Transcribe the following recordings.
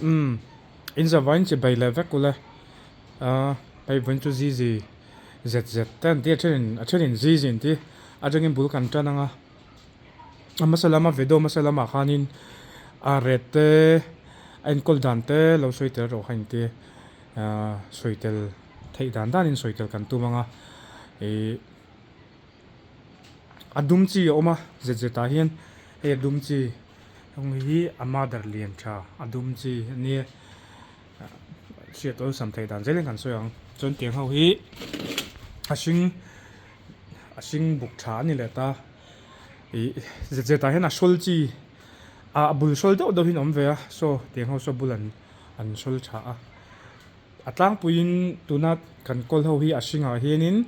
Umm in zavaiin chibai leh vek ula ahh hei vawiin chu zizi zet zet te an ti a thenin a thenin zizi an ti atangin bul kan tan ang a a hmasa lama video hmasa lamah khanin a ret te a enkawl dan te lo sawi tel rawh kha inti ahh sawi tel theih dan danin sawi tel kan tum ang a ihh. A dum chi a awm a zet zet ah hian hei a dum chi heng hi a mother lian tha a dum chi a nia hriat awlsam theih dan zel in kan sawi ang chuan tiang ho hi a hring a hring buk tha a ni leh ta ih zet zet ah hian a hrawl chi ah a bul hrawl deuh deuh hi a awm ve a saw tiang ho saw bul an an hrawl tha a. A tlangpuiin tuna kan kawl ho hi a hringah hianin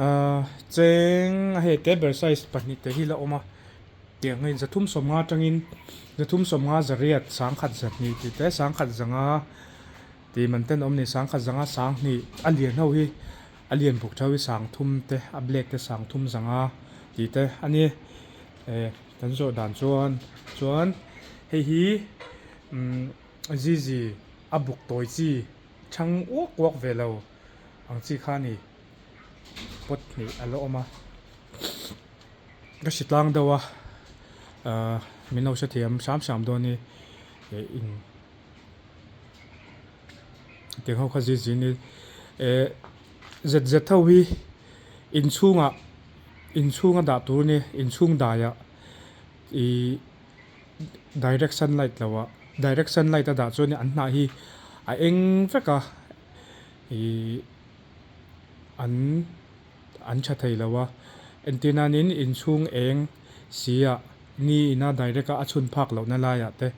ahh cheng a hei te ber size pahnih te hi la awm a tiang hi zathum sawmnga atangin zathum sawmnga zariat sangkhat zahnih tih te sangkhat zanga tih man ten a awm a ni sangkhat zanga sanghnih a lian ho hi a lian buk tho hi sangthum te a black te sangthum zanga tih te a ni eh kan zawh dan chuan chuan hei hi umm zizi. A buk tawi chi chhang uak uak ve lo ang chi kha a ni. Pot hnih a la awm a. Ka hri tlang deuh a ahh min lo hrethiam hram hram dawn hi eh in tiang ho kha zit zin hi eh zet zet ho hi inchhungah inchhunga dah tur a ni inchhung daiah ihh. Direct sunlight lo ah direct sunlight a dah chuan an hnah hi a eng vek a ihh an an tha thei lo a entir nanin inchhung eng si ah ni ina direct a a chhun phak loh na laiah te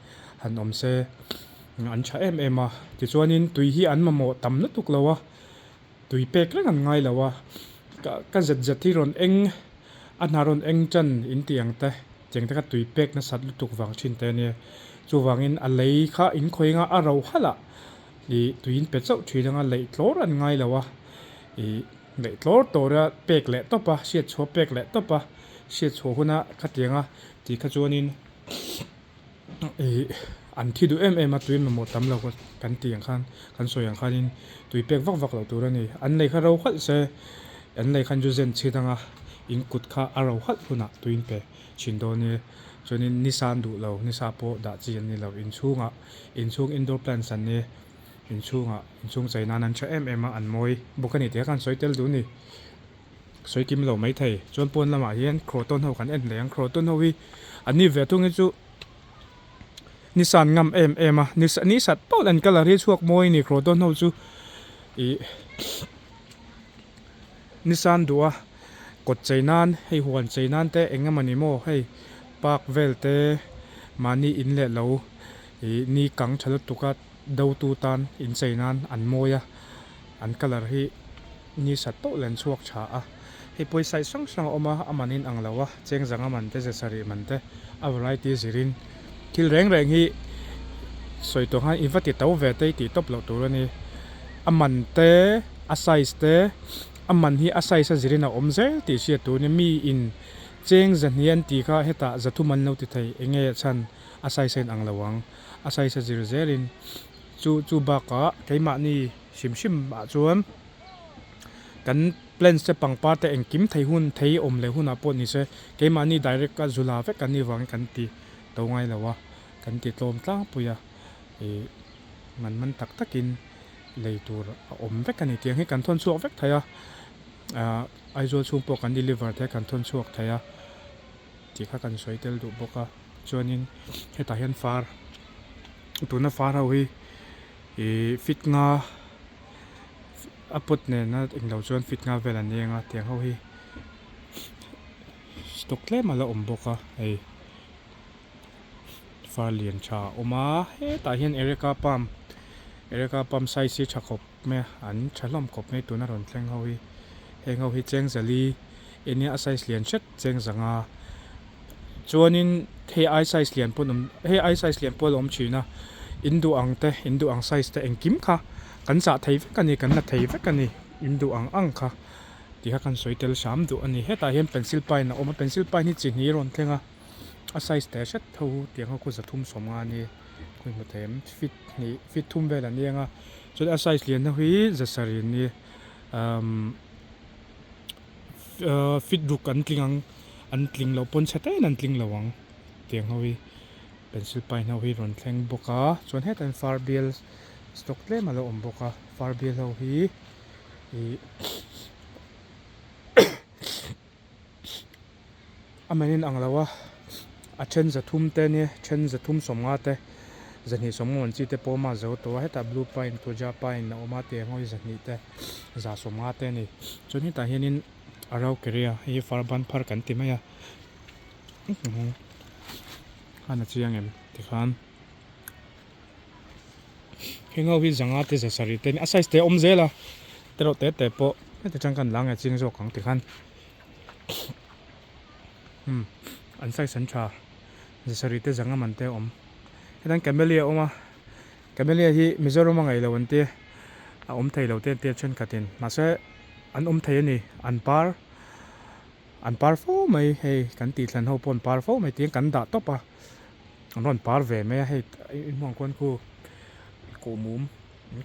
han awm se an tha em em a tichuanin tui hi an mamawh tam lutuk lo a tui pek reng an ngai lo a ka ka zet zet hi rawn eng a hna rawn eng tan in tih ang te. Cheng te kha tui pek nasat lutuk vang thin te a nia. Chuvangin a lei kha in khawi anga a ro halh a, ih tui in pe chauh thin anga leih tlawr an ngai lo a, ih leih tlawr tawra pek leh tawp a, hriat chhuah pek leh tawp a, hriat chhuah huna khatiang a tih kha chuanin ih an thi duh em em a, tui mamawh tam lo kan tih ang khan kan sawi ang khanin tui pek vak vak loh tur a ni. An lei kha ro halh se, an lei khan zu zen chhit anga in kut kha a ro halh hunah tui in pe. Thin dawn e. Chuanin ni san duh lo, ni sa pawh dah chi an ni lo. Inchhungah, inchhung indoor plants an ni. Inchhungah, inchhung chei nan an tha em em a, an mawi bawk a ni tih kha kan sawi tel duh a ni. Sawi kim lo mai thei. Chuan pawn lamah hian Croton ho kan en hle ang. Croton ho hi an ni ve thung hi chu ni san ngam em em a, ni sa ni sat pawh an colour hi chhuak mawi a ni Croton ho chu ih ni san duh a. Kawt chei nan hei huan chei nan te eng emaw ni maw hei park vel te mahni in leh lo ih ni kang tha lutuk a do tu tan in chei nan an mawi a an colour hi ni sat tawh len chhuak tha a hei pawisa hrang hrang a awm a a man in ang lo a cheng zanga man te ze sarih man te a variety zirin thil reng reng hi sawi tawh khan i va ti to ve te i tih tawp loh tur a ni a man te a size te. A man hi a size a zirin a awm zel tih hriat tur a ni. Mi in cheng zahnih an tih kha hetah zathum an lo ti thei eng nge chhan a size a inang lo ang. A size a zir zelin chu chu bakah keimahni hrim hrim ah chuan kan plants te pangpar te engkim thei hun thei awm leh hunah pawh ni se keimahni direct a zula vek kan nih vangin kan ti to ngai lo a kan ti tlawm tlangpui a ih man man tak takin. Lei tur a awm vek a ni tiang hi kan thawn chhuak vek thei a ahh Aizawl chhung pawh kan deliver thei a kan thawn chhuak thei a tih kha kan sawi tel duh bawk a chuanin hetah hian far tuna far ho hi ihh fit nga a pot nena englo chuan fit nga vel an ni ang a tiang ho hi stock tlem a la awm bawk a hei. Far lian tha a awm a hetah hian ereka palm ereka palm size hi tha khawp mai a an tha hlawm khawp mai tuna rawn thleng ho hi heng ho hi chengzali eng nia a size lian hret chengzanga chuanin hei ai size lian pawh an awm hei ai size lian pawh a la awm thin a in duh ang te in duh ang size te engkim kha kan chah thei vek a ni kan la thei vek a ni in duh ang ang kha tih kha kan sawi tel hram duh a ni hetah hian pencil pine a awm a pencil pine hi chi hnih a rawn thleng a. A size teh hret tho tiang ho khu 370 a ni. Khawi hmu thei em feet hnih feet thum vel an eng a chuan a size lian ho hi zasarih an ni umm feet ruk an tling ang an tling loh pawn chhe taiin an tling lo ang tiang ho hi pencil pine ho hi rawn thleng bawk a chuan hetah hian far bial stock tlem a lo awm bawk a far bial ho hi ih A man in ang lo a, a then zathum te ania then zathum sawmnga te zahnih sawmnga man chi te pawh awm a zo tawh a hetah blue pine thuja pine a awm a tiang ho hi zahnih te za sawmnga te a ni chuan hetah hianin araucaria hei hi far ban phar kan ti mai a khan a chiang em tikhan heng ho hi zanga te za sarih te a size te a awm zel a te reuh te te pawh heti tang khan la nge ching zawk ang tikhan. Umm an size an tha zasarih te zanga man te a awm hetan camellia a awm a camellia hi Mizoram a ngaih loh an tia a awm thei lo te an tia thenkhatin mahse an awm thei a ni an par an par fo mai hei kan tih thlan ho pawh an par fo mai tiin kan dah tawp a an rawn par ve mai a hei inhmuh ang khuan khu kuhmum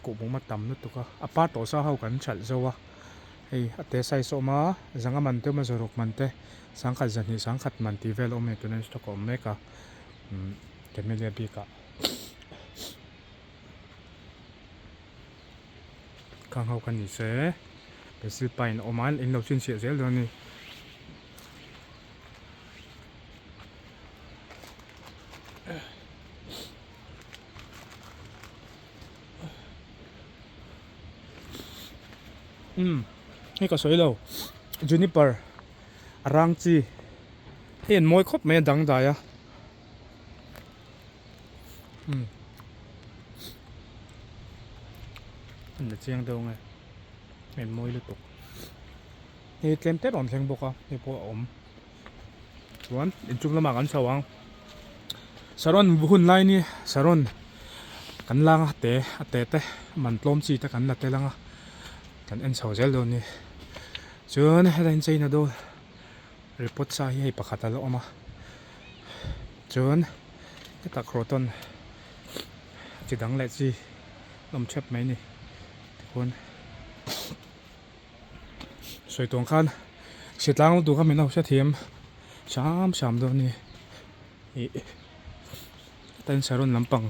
kuhmum a tam lutuk a a par tawh sa ho kan hralh zo a. Hei a te size a awm a, zanga man te awm a, zawruk man te, sangkhat zahnih sangkhat man tih vel a awm a ni tunah hian stock a awm mek a umm camellia bikah khang ho kha ni se pencil pine a awm a in lo chhinchhiah zel dawn a ni. Umm hei ka sawi lo juniper a rang chi hei an mawi khawp mai a dangdai a umm an la chiang deuh ange hei an mawi lutuk hei tlem te rawn thleng bawk a hei pawh a awm chuan inchung lamah kan chho ang saron hun lai ni saron kan lang a te a te te man tlawm chi te kan la tel ang a kan en chho zel dawn ni chuan helai incheina dawn report sa hi hei pakhat a la awm a chuan hetah croton chi dang leh chi a awm thep mai a ni tikhuan. Sawi tuang khan hritlang lutuk a min lo hrethiam hram hram dawn a ni ih hetah hian saron lampang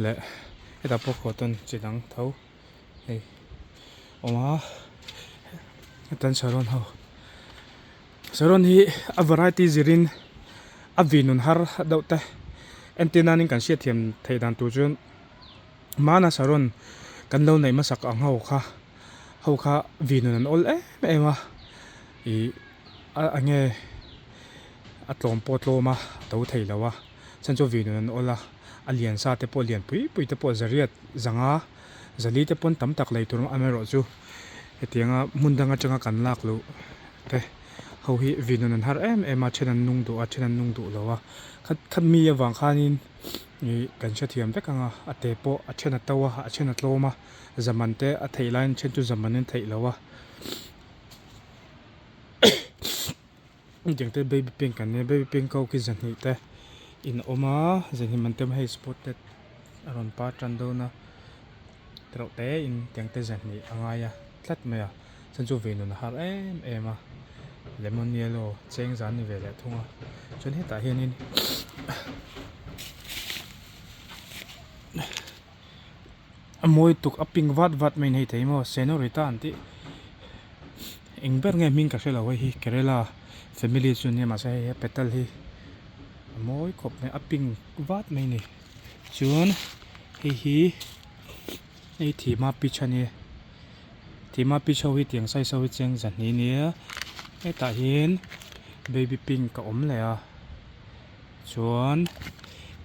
leh hetah pawh cotton chi dang tho hei awm a hetah hian saron ho saron hi a variety zirin a vih nun har deuh te entir nanin kan hriatthiam theih dan tur chuan hmana saron kan lo neih hmasak ang ho kha. Ho kha vi nun an awl em em a ih a enge a tlawm pawh a tlawm a a to thei lo a chhan chu vi nun an awl a a lian sa te pawh lian pui pui te pawh zariat zanga zali te pawn tam tak lei tur amaherawh chu hetianga hmun dang atanga kan lak luh te ho hi vi nun an har em em a then an nung duh a then an nung duh lo a khat khat mi avang khanin ih kan hrethiam vek ang a a te pawh a then a to a a then a tlawm a. Zaman te a theih laiin then chu zaman in theih lo a hetiang te baby pink an nia baby pink ho khi zahnih te in awm a zahnih man te hei spotted a rawn par tan dawn a tereuh te in tiang te zahnih a ngai a tlat mai a chuan chu ve nun a har em em a lemon yellow cheng zan ni ve leh thung a chuan hetah hianin. A mawi tuk a pink vat vat mai nei thei maw senorita an tih eng ber nge hming ka hre lo hei hi kerala family chu ania mahse hei a petal hi a mawi khawp mai a pink vat mai a ni chuan hei hi hei thima pitch a nia thima pitch ho hi tiang size ho hi cheng zahnih a nia hetah hian baby pink a awm leh a. Chuan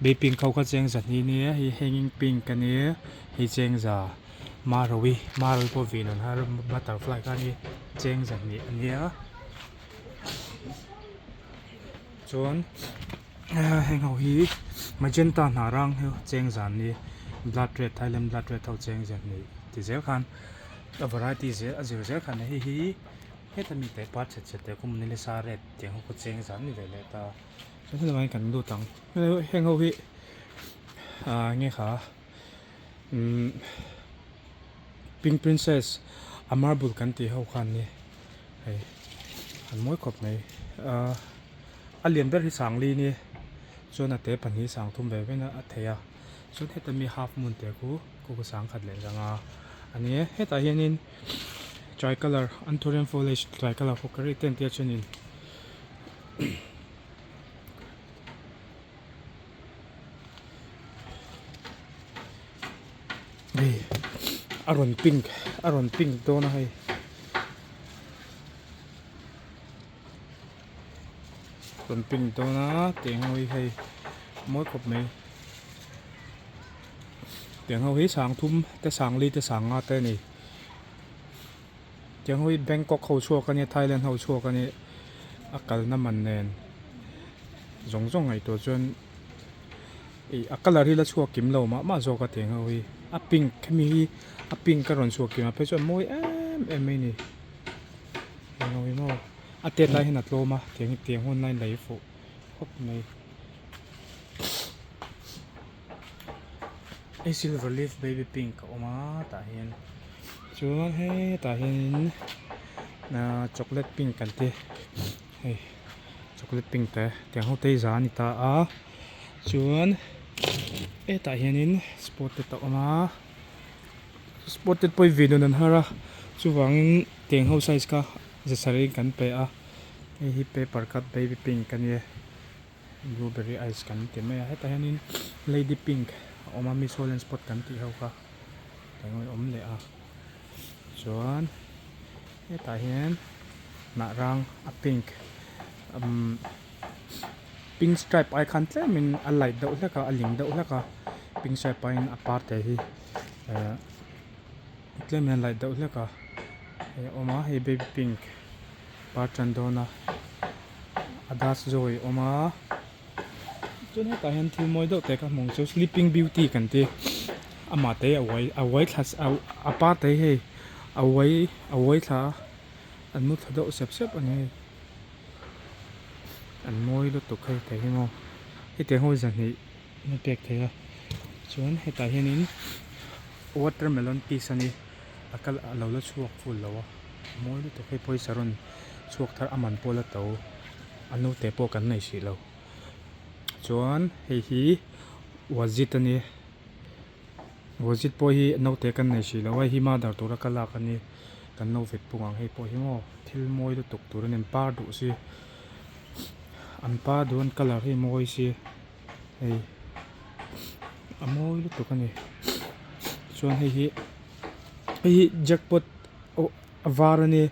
baby pink ho kha cheng zahnih nia hei hanging pink a nia hei cheng za marawi marawi pawh vin an har butterfly kha ani cheng zahnih a nia chuan heng ho hi magenta hnah rang hi cheng zan nia blood red thailand blood red ho cheng zahnih ti zel khan a variety zel a zir zel khan hei hi heta mi te par chhe chhe te kawng nilesa red tiang ho khaw cheng zan ni ve leh ta. Chuan helai kan lut ang heng ho hi. Ahh nge kha umm pink princess a marble kan tih ho khan ni hei an mawi khawp mai ahh a lian ber hi sangli ni chuan a te pahnih sang thum ve ve in a thei a chuan heta mi half moon te khu khu khu sang khat leh zang a ani e hetah hianin tricolour anthurium foliage tricolour khu ka ri te an tia chuanin. Hei a rawn pink a rawn pink dawn a hei rawn pink dawn a tiang ho hi hei mawi khawp mai tiang ho hi sang thum te sang li te sang nga te a ni tiang ho hi Bangkok ho chhuak a nia Thailand ho chhuak a nia a kalna man nen zawng zawng ngaihtuah chuan. Ih a colour hi la chhuak kim lo mah mah zawk a teng ho hi a pink hemi hi a pink a rawn chhuak kim a phei chuan mawi em em mai a ni eng ho hi maw a tet lai hian a tlawm a tiang hi tiang hun lai lei fuh khawp mai hei silver leaf baby pink a awm a tah hian chuan hetah hianin ahh chocolate pink kan ti. Hei chocolate pink te tiang ho te hi za a ni ta a chuan hetah hianin spotted a awm a spotted pawh hi vih nun an har a chuvangin tiang ho size kha za sarih in kan pe a hei hi paper cut baby pink a nia blueberry ice kan ti mai a hetah hianin lady pink a awm a miss holland spot kan tih ho kha tiang ho hi a awm leh a chuan hetah hian hnah rang a pink umm pink stripe ai khan tlemin a light deuh hlek a a ling deuh hlek a pink stripe aiin a par te hi ehh tlemin a light deuh hlek a hei a awm a hei baby pink par tan dawn a a das zawi a awm a chuan hetah hian thil mawi deuh te ka hmu ang chu sleeping beauty kan ti amah te hi a uai a uai thla a par te hi hei a uai a uai thla a an mu thla deuh sep sep a ni hei an mawi lutuk hei te hi maw hetiang ho zahnih a pek theih a chuan hetah hianin watermelon piece a ni a kal a lo la chhuak full lo a mawi lutuk hei pawisa rawn chhuak thar a man pawh la to a naute pawh kan nei hrih lo chuan hei hi wazit a ni wazit pawh hi naute kan nei hrih lo a hei hi mother tura ka lak a ni kan lo vet pung ang hei pawh hi maw thil mawi lutuk tur a ni an par duh si an par duh an colour hi mawi si hei a mawi lutuk a ni chuan hei hi hei hi jackpot a var a ni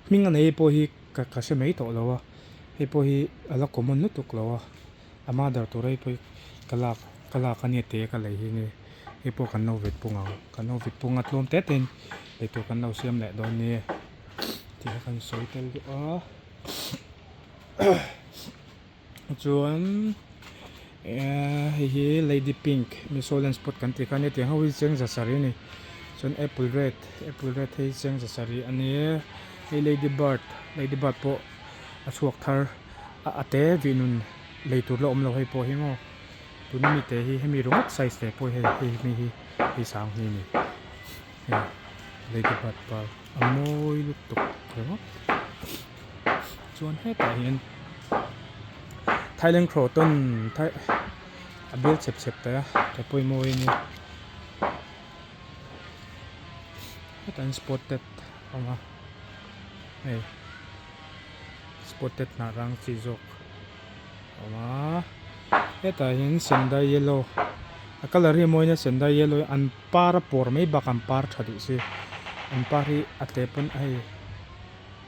hming a nei pawh hi ka ka hre mai tawh lo a hei pawh hi a la common lutuk lo a a mother tur hei pawh hi ka lak ka lak a nia te ka lei hi ni hei pawh kan lo vet pung ang kan lo vet pung a tlawm te te in eitur kan lo siam leh dawn nia tih kha kan sawi tel duh a. Chuan ehh hei hi lady pink misolen spot kan tih kha ania tiang ho hi cheng za sarih a ni chuan apple red apple red hei cheng za sarih a ni hei lady bird lady bird pawh a chhuak thar a a te vih nun lei tur la awm lo hei pawh hi maw tuna mi te hi hemi ringawt size te pawh hi hei hemi hi hei sang hi a ni hei lady bird par a mawi lutuk ringawt. Chuan hetah hian Thailand croton a bial chep chep tawh a ke pawimawh hi a nia hetah hian spotted a awm a hei spotted hnah rang chi zawk a awm a hetah hian sendai yellow a colour hi a mawi nia sendai yellow hi an par a pawr mai bakah an par tha duh si an par hi a tle pawn hei.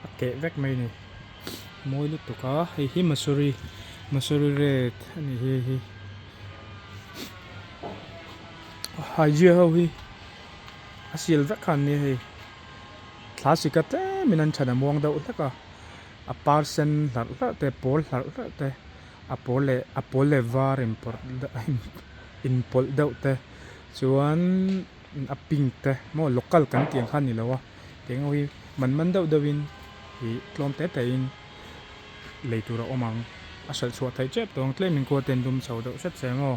A keh vek mai a ni mawi lutuk a hei hi masuri masuri red a ni hi hei hi haijia ho hi a sial vek kha an nia hei thla sika tlem in an chhan a muang deuh hlek a a par sen hlarh hlarh te pawl hlarh hlarh te a pawl leh a pawl leh var inpawrh inpawlh deuh te chuan a pink te maw local kan tih ang kha a ni lo a. Eng ho hi man man deuh deuhin ih tlawm te te in lei tur a awm ang a hralh chhuah theih tep tawh ang tlem in khua ten dum chho deuh hret che maw.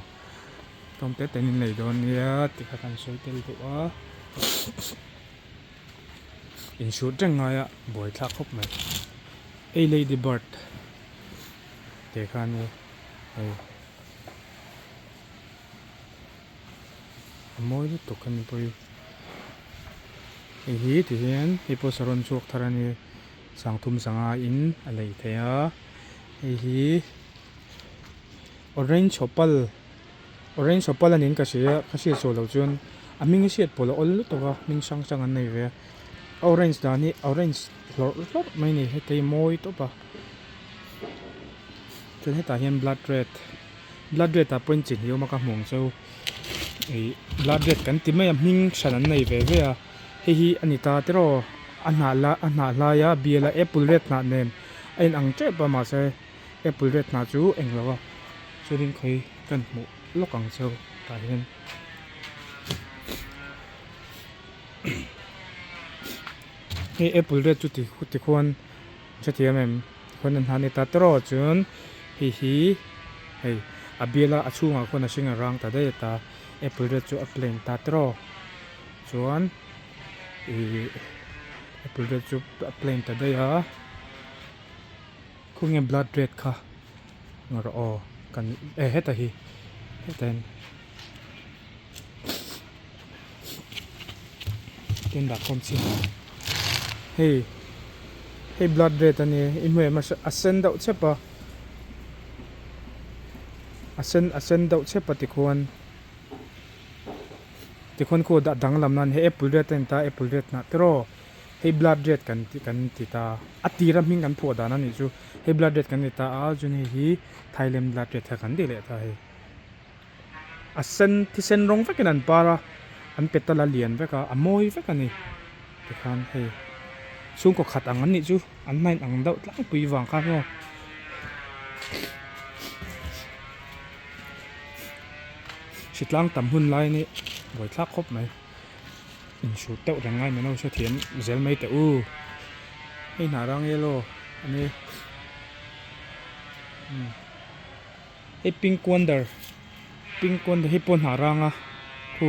Tlawm te ten in lei dawn nia tih kha kan sawi tel duh a inhrut reng ngai a buaithlak khawp mai hei lady bird te kha a nia hei a mawi lutuk a ni pawh hi hei hi ti hian hei pawh saron chhuak thar a ni sangthum sanga in a lei thei a hei hi. Orange opal orange opal a niin ka hria ka hriat sual loh chuan a hming hi hriat pawh la awl lutuk a hming hrang hrang an nei ve a a orange dan hi orange hlawrh hlawrh mai a ni heta hi mawi tawp a chuan hetah hian blood red blood red ah pawhin chi hnih a awm a ka hmu ang chu ih blood red kan ti mai a hming hran an nei ve ve a hei hi a ni ta tiraw a hnah la a hnah hlaia bial a apple red hnah nen a inang tep a mahse. Apple red hna chu eng lo a chuanin khawi kan hmuh lawk ang cheu tah hian hei apple red chu ti tikhuan hrethiam em tikhuan an hna ni ta tawrh chuan hei hi hei a bial a a chhungah khuan a hring a rang ta daih a ta apple red chu a plain ta tawrh chuan ih apple red chu a plain ta daih a. Khawnge blood red kha nga rawh aw kan eh heta hi heta hian tin dah khawm chin hei hei blood red a nia i hmu em a sen deuh chep a a sen a sen deuh chep a tikhuan tikhuan khu a danglam nan hei apple red a ni ta apple red hnah tiraw. Hei blood red kan ti kan ti ta a tira hming kan phuah dan a nih chu hei blood red kan ti ta a chuan hei hi Thailand blood red kha kan ti leh ta hei a sen thisen rawng vekin an par a an petal a lian vek a a mawi vek a ni tikhan hei chhungkaw khat ang an nih chu an hma in ang deuh tlangpui vang khan maw hritlang tam hun lai a nih buaithlak khawp mai. Inhrut deuh reng ngai min lo hrethiam zel mai teh u. Hei hnah rang yellow a ni. Hei pink wonder pink wonder hei pawh hnah rang a khu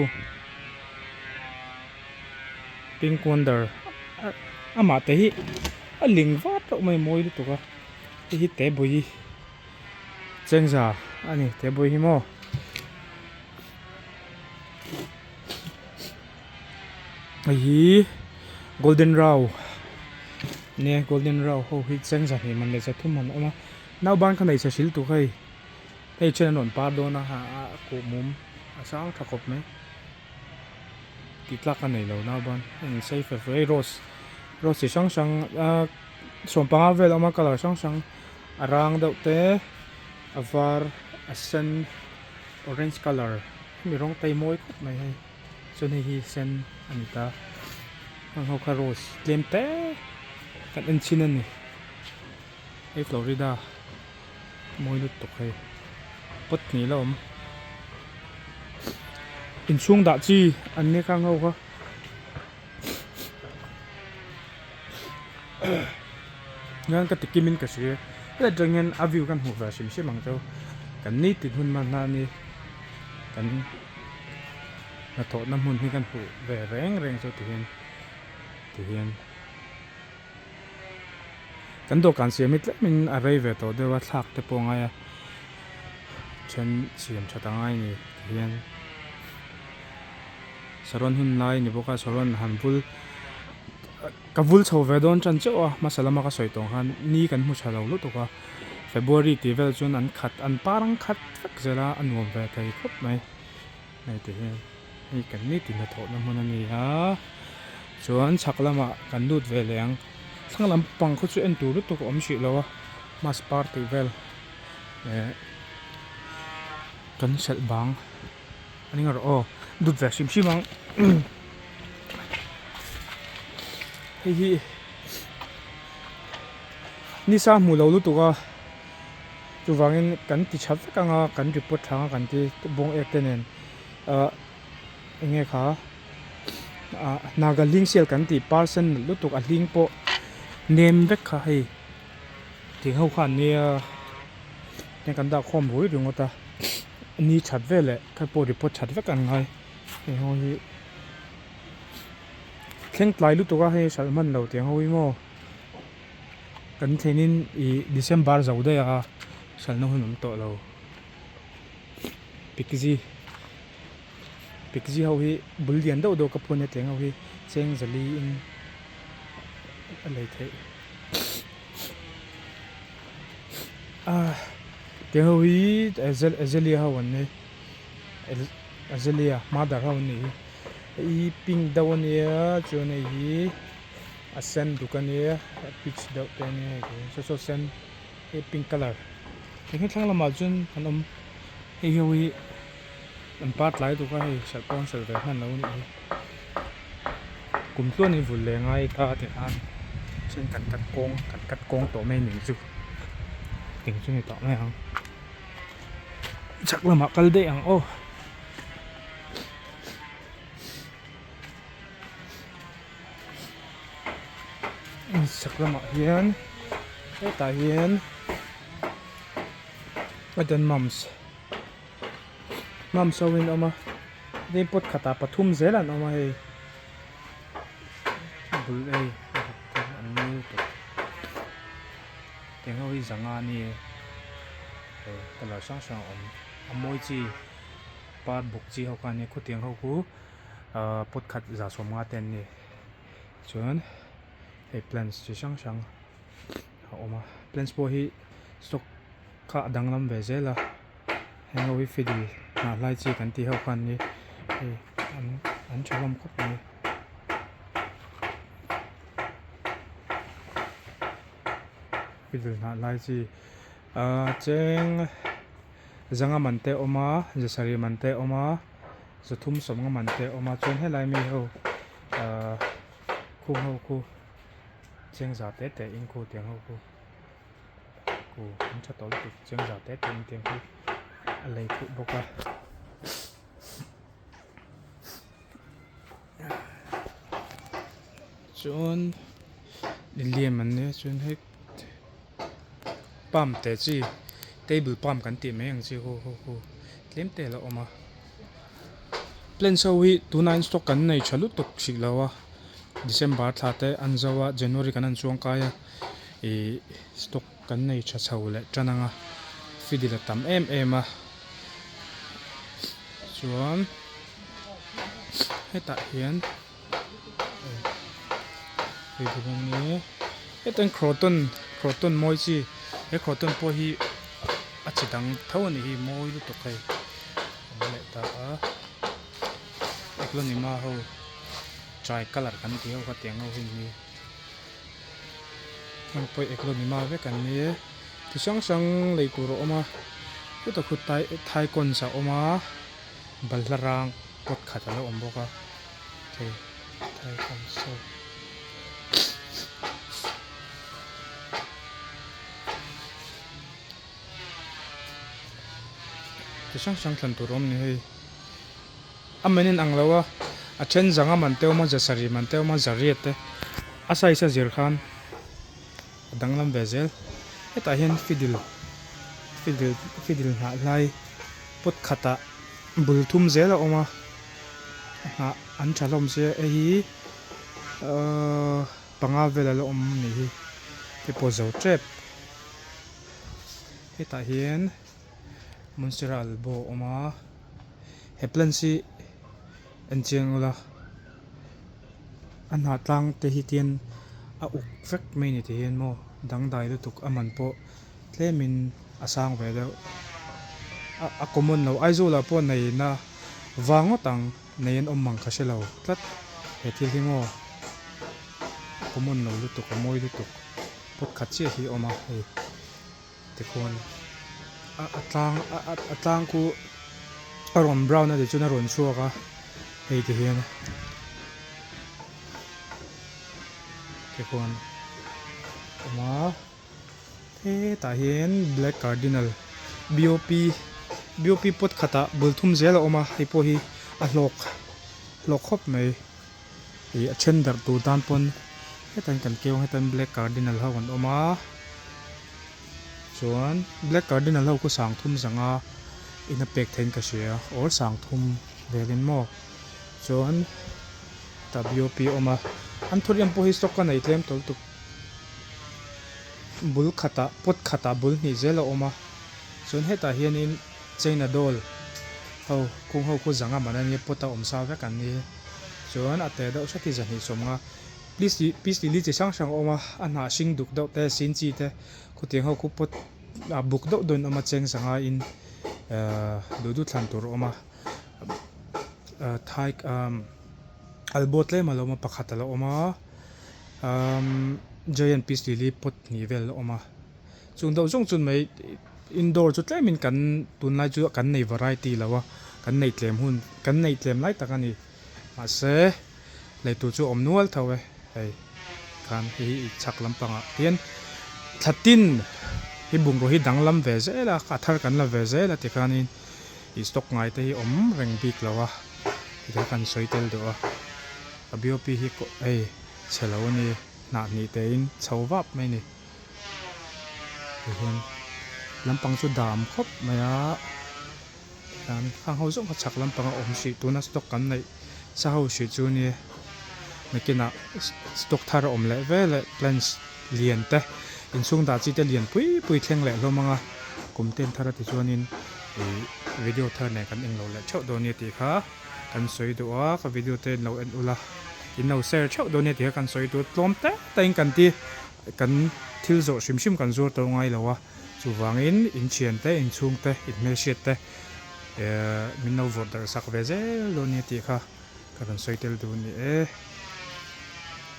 pink wonder amah te hi a ling vat reuh mai mawi lutuk a hei hi te bawi chengza a ni te bawi hi maw. Hei hi golden rau nia golden rau ho hi cheng zahnih man leh zathum man a awm a nauban kha hmeichhe hril tur hei hei then an rawn par dawn a a kuh mum a sang tha khawp mai tih tlak a nei lo nauban a in sei fe fe hei rose rose chi hrang hrang a sawmpanga vel a awm a colour hrang hrang a rang deuh te a var a sen. Orange colour hemi rawng te hi mawi khawp mai hei chuan hei hi sen a ni ta heng ho kha rose tlem te kan en chhin a ni hei Florida mawi lutuk hei pot hnih la awm inchhung dah chi an nia khang ho kha. Hian ka ti kim in ka hria heta tang hian a view kan hmuh ve hrim hrim ang chu kan nitin hun hman hna ani kan hnathawh na hmun hi kan hmuh ve reng reng chu tihian tihian kan dawhkan siam hi tlem in a rei ve tawh deuh a thlak te pawh a ngai a then siam that a ngai a ni tihian. Saron hun lai ni bawk a saron han vul ka vul chho ve dawn tan chauh a hmasa lama ka sawi tawh khan ni kan hmu tha lo lutuk a February tih vel chuan an khat an par ang khat vek zel a a nuam ve thei khawp mai hei ti hian hei kan nitin hnathawhna hmun a ni a chuan chhak lamah kan lut ve leh ang thlang lampang khaw chu en tur lutuk a awm hrih lo a mass par tih vel eh kan hrelh bang. A ning rawh aw dut ve hrim hrim ang hei hi nisa hmuh lo lutuk a chuvangin kan ti tha vek ang a kan report tha ang a kan ti bawng ek te nen ah eng nge kha ah naga hling sial kan tih percent lutuk a hling pawh nem vek kha hei tih ho khan nia kan dah khawm rui ringawt a. Ni that veleh kha pawh report that vek an ngai hei ho hi thleng tlai lutuk a hei hralh hman lo tiang ho hi maw kan thlen in ih December zo daih a hralhna hun awm tawh lo pikzi pikzi ho hi bul lian deuh deuh ka phun a tiang ho hi cheng zali in a lei theih. Tiang ho hi Azalea ho an ni Azalea mother ho an nih hi hei hi pink deuh a nia chuan hei hi a sen duk a nia a peach deuh te a nia hei saw saw sen hei pink colour hei hi thlang lamah chuan an awm hei ho hi an par tlai duk a hei hralh pawh an hralh ve hman lo a nih hi kum tluan in vul leh ngai ta tikhan chuan kan cut kawng kan cut kawng tawh mai ning chu eng chu ni tawh mai ang chhak lamah kal daih ang aw. Chhak lamah hian hetah hian eden mums mums ho in awm a tin pot khatah pathum zel an awm a hei bul ei an mawi lutuk tiang ho hi zanga a ni hei colour hrang hrang a awm a mawi chi par buk chi ho kha a nia khawtiang ho khu ahh pot khat za sawmnga te an ni chuan hei plants chi hrang hrang a awm a plants pawh hi stock kha a danglam ve zel a heng ho hi fiddle hnah hlai chi kan tih ho kha an ni hei an an tha hlawm khawp mai fiddle hnah hlai chi ahh cheng zanga man te a awm a zasarih man te a awm a zathum sawmnga man te a awm a chuan helai mi ho ahh khung ho khu cheng za te te in khu tiang ho khu ku an tha tawh lutuk cheng za te te in tiang hi a lei theih bawk a chuan lilium an nia chuan hei palm te chi table palm kan tih mai ang chi ho ho ho tlem te a la awm a plants ho hi tunah hian stock kan nei tha lutuk hrih lo a December thla te an zo a January kan han chuang kai a ih stock kan nei tha chho leh tan ang a fiddle a tam em em a chuan hetah hian fiddle a nia heta hian croton croton mawi chi he croton pawh hi a chi dang tho a nih hi mawi lutuk hei a awm leh ta a eglonema ho chai colour kan tih ho kha tiang ho hi an ni heng pawh eglonema vek an ni e ti hrang hrang lei tur a awm a khutah khu tai thaikawnch a awm a balhla rang pot khat a lo awm bawk a thei thaikawnch ho. Ti hrang hrang thlan tur a awm ni hei a man in ang lo a a then zanga man te awm a za sarih man te awm a zariat te a size a zir khan a danglam ve zel hetah hian fiddle fiddle fiddle hnah hlai pot khatah bul thum zel a awm a hnah an tha hlawm sia hei hi ahh panga vel a la awm a nih hi te pawh zo tep. Hetah hian Monstera albo a awm a, he plants hi en chiang ula a hnah tlang te hi tian a uk vek mai ni ti hian maw dangdai lutuk a man pawh tlemin a sang ve deuh a common lo Aizawl ah pawh nei na vang ngawt ang nei an awm ang ka hre lo tlat he thil hi maw a common lo lutuk a mawi lutuk. Pot khat chiah hi a awm a hei tikhuan a a tlang a a tlang khu a rawn brown a tih chuan a rawn chhuak a hei ti hian tikhuan a awm a hetah hian black cardinal B O P B O P pot khatah bul thum zel a awm a hei pawh hi a hlawk hlawk khawp mai. Ih a then darh tur tan pawn hetah hian kan keu ang hetah hian black cardinal ho an awm a chuan black cardinal ho khu sang thum zanga In a pek theihin ka hria or 3000 velin maw chuan tah B O P a awm a anthurium pawh hi stock a nei tlem tawh lutuk bul khatah pot khatah bul hnih zel a awm a chuan hetah hianin china doll ho kung ho khu zanga man a nia pot a awm sa vek an ni chuan a te deuh hret hi 250. Peace peace lily chi hrang hrang a awm a a hnah hring duk deuh te sin chi te khawtiang ho khu pot ah buk deuh deuhin a awm a cheng sangha in ehh duh duh thlan tur a awm a ah thai umm albaw tlem a lo awm a pakhat a lo awm a umm giant peace lily pot hnih vel a awm a chung deuh zawng chu mai indoor chu tlemin kan tunlai chu kan nei variety lo a kan nei tlem hun kan nei tlem lai tak a ni mahse. Lei tur chu a awm nual tho e hei khan hei hi chhak lampangah hian thla tin hi bungraw hi danglam ve zel a a thar kan la ve zel a tikhanin ih stock ngai te hi awm reng bik lo a tikha kan sawi tel duh a a B O P hi hei chhe lo a ni hnah hnih te in chho vap mai a ni tihian lampang chu dam khawp mai a. Kan khang ho zawng kha chhak lampanga awm hrih tuna stock kan neih sa ho hrih chu nia nakinah stock thar a awm leh vel leh plants lian te inchhung dah chi te lian pui pui thleng leh hlawm ang a kum ten thar a ti chuanin ih video thar nen kan englo leh theuh dawn nia tih kha kan sawi duh a ka video te inlo en ula inlo share theuh dawn nia tih kha kan sawi duh a tlawm te te in kan ti kan thil zawh hrim hrim kan zuar tawh ngai lo a. Chuvangin inchhian te, inchhung te, inhmelhriat te min lo vawrh darh sak ve zel dawn nia tih kha ka rawn sawi tel duh a ni e.